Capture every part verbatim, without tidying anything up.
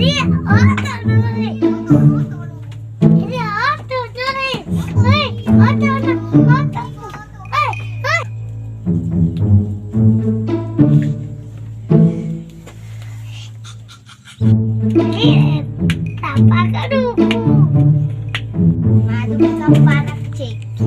Iya, otak dulu. Iya, otak dulu. Hei, otak, otak, otak. Hei, hei. Iya, tapa kaduku. Madu kaparak ceki.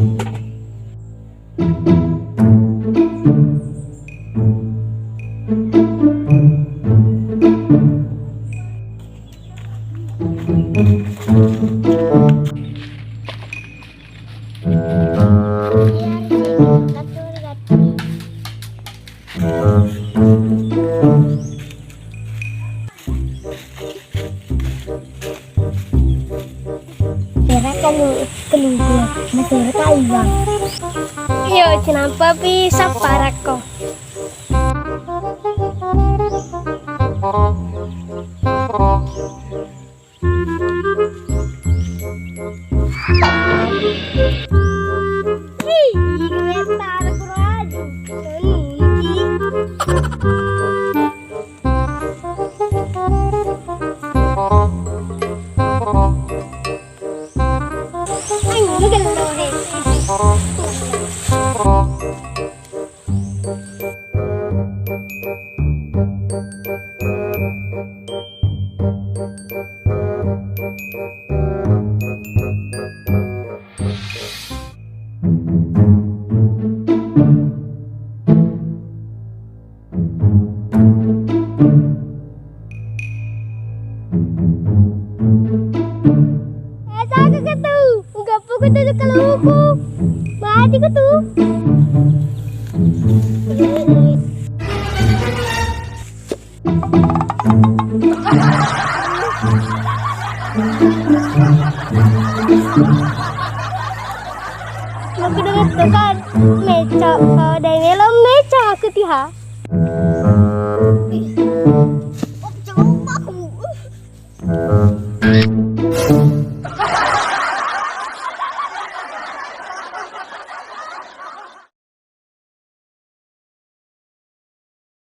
Era kalu-, kelugu, masura kaiwang. Iyo, cinampa pi sapparakko. Hei, ini tara kuraju. Nunci. Anjing, gello, he. Esa ke ketu, ugappu ketu kaluku. Mati ketu. Makkeda metto kan, meca, pada melo meca aku tiha.